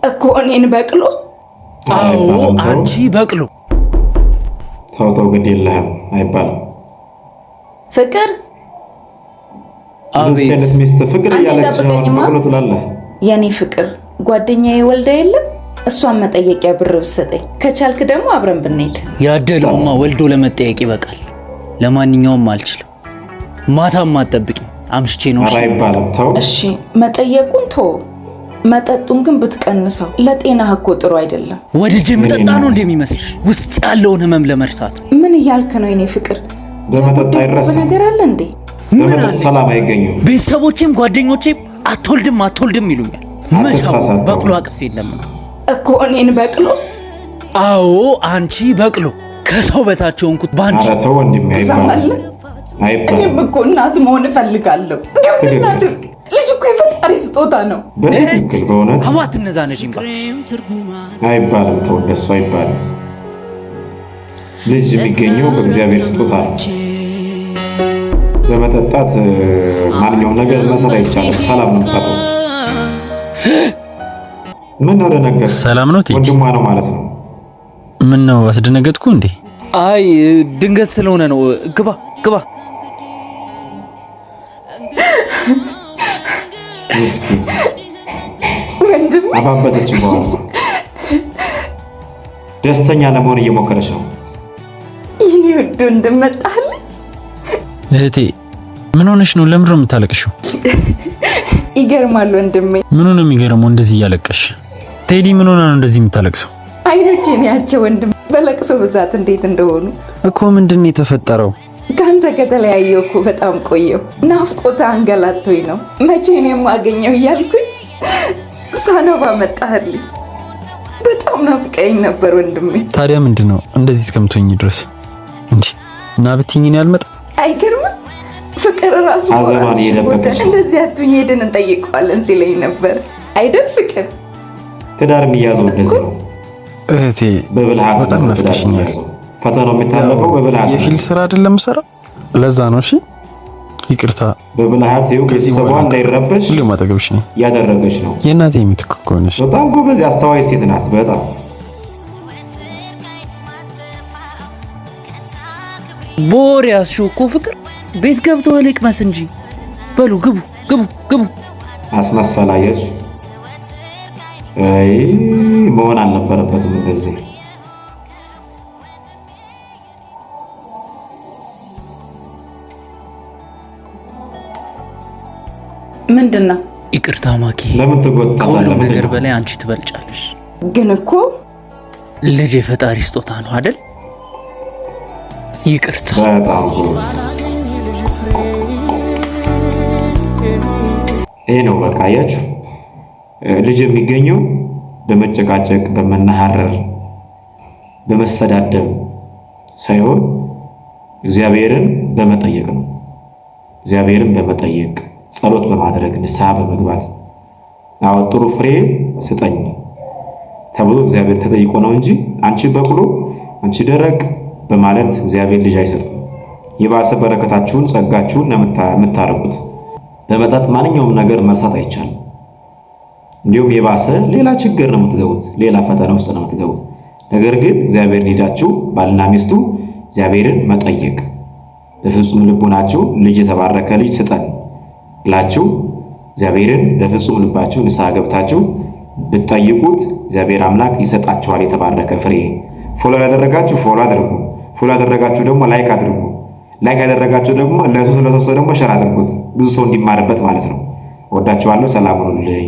እኮ እኔን በቅሎ። አዎ። አይባልም፣ ተው። አንቺ በቅሎ። ተው ተው፣ ግድ የለህም፣ አይባልም። ፍቅር። እንደዚህ አቤት። አይነት ሚስት ፍቅር አንዴ እያለች አሁን ጠብቀኝማ። በቅሎ ትላለህ። የኔ ፍቅር፣ ጓደኛዬ ወልዳ የለም፣ እሷን መጠየቂያ ብር ብትሰጠኝ፣ ከቻልክ ደግሞ አብረን ብንሄድ። ያደለውማ ወልዶ ለመጠየቅ ይበቃል። ለማንኛውም አልችልም። ማታም አትጠብቂኝ፣ አምሽቼ ነው። ኧረ እሺ? አይባልም፣ ተው። እሺ፣ መጠየቁን ቶ መጠጡን ግን ብትቀንሰው ለጤናህ እኮ ጥሩ አይደለም። ወድጄ የምጠጣ ነው እንደሚመስልሽ? ውስጥ ያለውን ህመም ለመርሳት ነው። ምን እያልክ ነው የኔ ፍቅር? በመጠጥ ያጎደልኩብህ አይረሳም። ነገር አለ እንዴ? ምን በመጠጥ አለ? ሰላም አይገኝም። ቤተሰቦቼም ጓደኞቼም አትወልድም አትወልድም ይሉኛል። መቻው አትሳሳት። በቅሎ አቅፌ እንደምነው። እኮ እኔን በቅሎ። አዎ፣ አንቺ በቅሎ። ከሰው በታች የሆንኩት በአንቺ። ኧረ ተው ወንድሜ፣ አይባልም። ትሰማለህ? አይባልም። እኔም እኮ እናት መሆን እፈልጋለሁ። ግን ምን ትክክል። ላድርግ? ልጅ እኮ የፈጣሪ ስጦታ ነው። በትክክል፣ በእውነት። አቧት እነዛ ነጂም እባክሽ። አይባልም። ተው፣ እንደሱ አይባልም። ልጅ የሚገኘው በእግዚአብሔር ስጦታ ነው። በመጠጣት ማንኛውም ነገር መስራት አይቻልም። ሰላም ነው የምታጣው። ምን ነው ደነገጥክ? ሰላም ነው ቴዲ? ወንድሟ ነው ማለት ነው። ምን ነው፣ አስደነገጥኩ እንዴ? አይ፣ ድንገት ስለሆነ ነው። ግባ ግባ። ምስኪን። ወንድም። አባበሰች። በኋላ ደስተኛ ለመሆን እየሞከረች ነው። የኔ ውድ ወንድም፣ መጣህልኝ። እህቴ፣ ምን ሆነሽ ነው? ለምንድን ነው የምታለቅሽው? ይገርማል ወንድሜ። ምኑ ነው የሚገርመው እንደዚህ እያለቀሽ? ቴዲ፣ ምን ሆነ ነው እንደዚህ የምታለቅሰው? አይኖቼን ያቸው ወንድም፣ በለቅሶ ብዛት እንዴት እንደሆኑ። እኮ ምንድን ነው የተፈጠረው? ከአንተ ከተለያየሁ እኮ በጣም ቆየሁ። ናፍቆት አንገላቶኝ ነው። መቼ ነው የማገኘው እያልኩኝ ሳነባ መጣህልኝ። በጣም ናፍቀኝ ነበር ወንድሜ። ታዲያ ምንድን ነው እንደዚህ እስከምትሆኝ ድረስ? እንዲህ እና ብትይኝ እኔ አልመጣም። አይገርምም? ፍቅር ራሱ እኮ ሐዘኗን ራስሽ እየደበቀች ጎዳሽ። ነው። እንደዚህ አትሁኝ፣ ሄደን እንጠይቀዋለን ሲለኝ ነበር አይደል ፍቅር? ትዳር የሚያዘው እንደዚህ ነው። እህቴ፣ በብልሃት በጣም ነው ትዳር ናፍቀሽኛል። የሚያዘው። ፈተናው የሚታለፈው በብልሃት ነው። የ field ስራ አይደለም ስራ፣ ለዛ ነው። እሺ፣ ይቅርታ። በብልሃት ይኸው ከዚህ ቤተሰቧ በኋላ እንዳይረበሽ ሁሌም አጠገብሽ ነኝ። እያደረገች ነው። የእናቴ ምትክ እኮ ነሽ። በጣም ጎበዝ አስተዋይ ሴት ናት። በጣም። ቦር ያዝሽው እኮ ፍቅር፣ ቤት ገብቶ እህል ይቅመስ እንጂ። በሉ ግቡ ግቡ ግቡ። አስመሰላየች። አይ፣ መሆን አልነበረበትም እንደዚህ። ምንድን ነው? ይቅርታ ማኪ፣ ለምን ትጎታለህ? ከሁሉም ምንድን ነገር ነው? በላይ አንቺ ትበልጫለሽ። ግን እኮ ልጅ የፈጣሪ ስጦታ ነው አይደል? ይቅርታ። በጣም ጎበዝ። ይሄ ነው በቃ፣ አያችሁ፣ ልጅ የሚገኘው በመጨቃጨቅ፣ በመናሐረር፣ በመሰዳደብ ሳይሆን እግዚአብሔርን በመጠየቅ ነው። እግዚአብሔርን በመጠየቅ፣ ጸሎት በማድረግ፣ ንስሐ በመግባት፣ አዎ ጥሩ ፍሬ ስጠኝ ተብሎ እግዚአብሔር ተጠይቆ ነው እንጂ አንቺ በቅሎ አንቺ ደረቅ በማለት እግዚአብሔር ልጅ አይሰጥም። የባሰ በረከታችሁን ጸጋችሁን ነው የምታረጉት። በመጠጥ ማንኛውም ነገር መርሳት አይቻልም። እንዲሁም የባሰ ሌላ ችግር ነው የምትገቡት፣ ሌላ ፈተና ውስጥ ነው የምትገቡት። ነገር ግን እግዚአብሔርን ሄዳችሁ ባልና ሚስቱ እግዚአብሔርን መጠየቅ፣ በፍጹም ልቦናችሁ ልጅ፣ የተባረከ ልጅ ስጠን ብላችሁ እግዚአብሔርን በፍጹም ልባችሁ ንስሐ ገብታችሁ ብትጠይቁት እግዚአብሔር አምላክ ይሰጣችኋል የተባረከ ፍሬ። Follow ያላደረጋችሁ follow አድርጉ። Follow ያደረጋችሁ ደግሞ like አድርጉ። Like ያደረጋችሁ ደግሞ ለሶስት ለሶስት ሰው ደግሞ share አድርጉት፣ ብዙ ሰው እንዲማርበት ማለት ነው። ወዳችኋለሁ። ሰላም ሁኑልኝ።